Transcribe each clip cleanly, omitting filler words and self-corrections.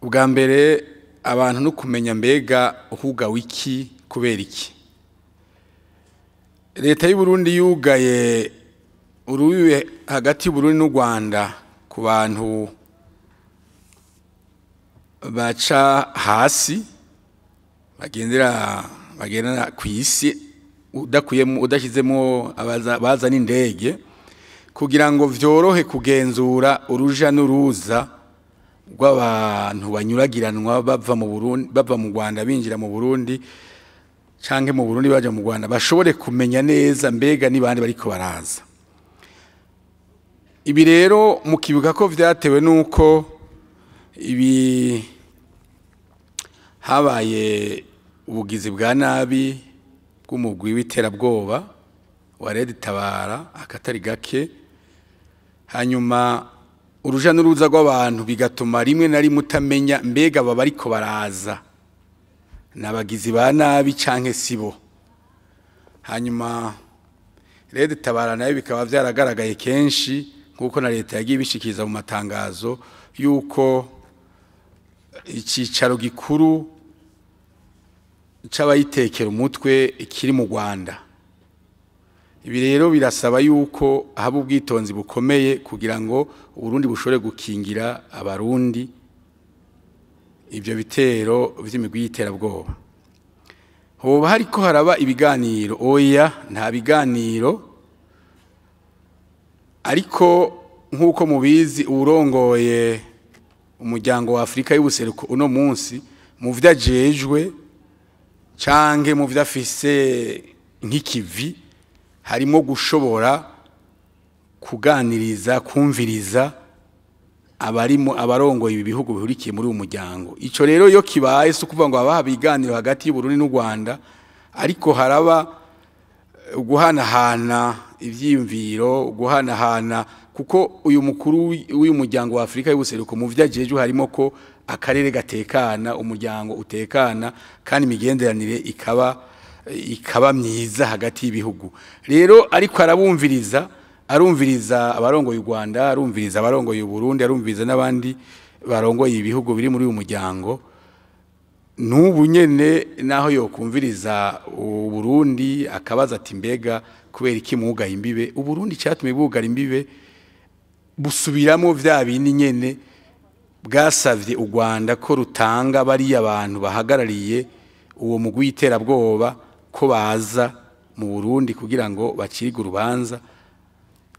Ubwa mbere, abantu no kumenya mbega hugawe iki, kubera iki. Leta y'u Burundi yugaye urubibe hagati y'u Burundi n'u Rwanda ku bantu baca hasi, bagendera ku isi, udakuyemo, udashyizemo bazana indege, kugira ngo vyorohe kugenzura uruja n'uruza rw'abantu banyuragiranwa bava mu Burundi, bava mu Rwanda binjira mu Burundi, canke mu Burundi baja mu Rwanda, bashobore kumenya neza mbega ni bande bariko baraza. Ibi rero mukibuka ko vyatewe nuko ibi habaye ubugizi bwa nabi bw'umugwi w'iterabwoba wa Red Tabara akatari gake, hanyuma uruja n'uruza rw'abantu bigatuma rimwe na rimwe utamenya mbega aba bariko baraza n'abagizi ba nabi canke sibo. Hanyuma Red Tabara nayo bikaba vyaragaragaye kenshi, nkuko na leta yagiye ibishikiriza mu matangazo, yuko icicaro gikuru c'abayitekera umutwe kiri mu Rwanda. Ibi rero birasaba yuko haba ubwitonzi bukomeye kugira ngo Uburundi bushobore gukingira abarundi ivyo bitero vy'imigwi y'iterabwoba. Hoba hariko haraba ibiganiro? Oya, nta biganiro, ariko nk'uko mubizi, uwurongoye umuryango wa Afrika y'ubuseruko uno munsi, mu vyo ajejwe canke mu vyo afise nk'ikivi, harimo gushobora kuganiriza, kumviriza abarimo abarongoye ibi bihugu bihurikiye muri uyu muryango. Ico rero iyo kibaye, si ukuvuga ngo haba ibiganiro hagati y'u Burundi n'u Rwanda, ariko haraba guhanahana ivyiyumviro, guhanahana, kuko uyu mukuru w'uyu muryango wa Afrika y'ubuseruko mu vyo ajejwe harimo ko akarere gatekana, umuryango utekana, kandi imigenderanire ikaba myiza hagati y'ibihugu. Rero ariko arabumviriza, arumviriza abarongoye u Rwanda, arumviriza abarongoye u Burundi, arumviriza n'abandi barongoye ibihugu biri muri uyu muryango. N'ubu nyene naho yokumviriza u Burundi akabaza ati: "Mbega kubera iki mwugaye imbibe?" U Burundi cyatumye bugara imbibe, busubiramo vya bindi nyene bwasavye u Rwanda ko rutanga bariya abantu bahagarariye uwo mugwi w'iterabwoba ko baza mu Burundi kugira ngo bacirwe urubanza.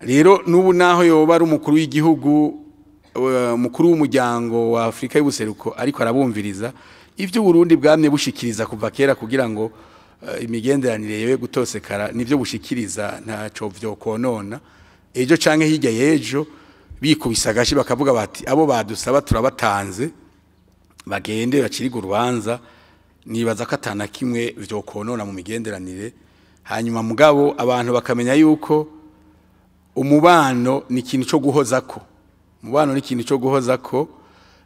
Rero n'ubu naho yoba ari umukuru w'igihugu, umukuru w'umuryango wa Afrika y'ubuseruko, ariko arabumviriza, ivyo Burundi bwamye bushikiriza kuva kera kugira ngo imigenderanire yewe gutosekara, nivyo bushikiriza, ntaco vyokonona. Ejo canke hirya y'ejo bikubise agashi bakavuga bati: "Abo badusaba turabatanze, bagende bacirwe urubanza," nibaza ko atana kimwe vyokonona mu migenderanire. Hanyuma mugabo abantu bakamenya yuko umubano ni ikintu cyo guhozako, umubano ni ikintu cyo guhozako.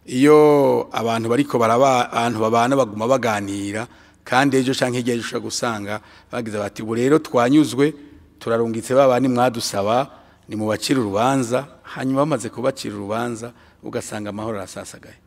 Iyo abantu bariko baraba, abantu babana baguma baganira, kandi ejo canke hirya y'ejo ushobora gusanga bagize bati: "Ubu rero twanyuzwe, turarungitse babandi mwadusaba, ni mubacire urubanza." Hanyuma bamaze kubacira urubanza, ugasanga amahoro arasasagaye.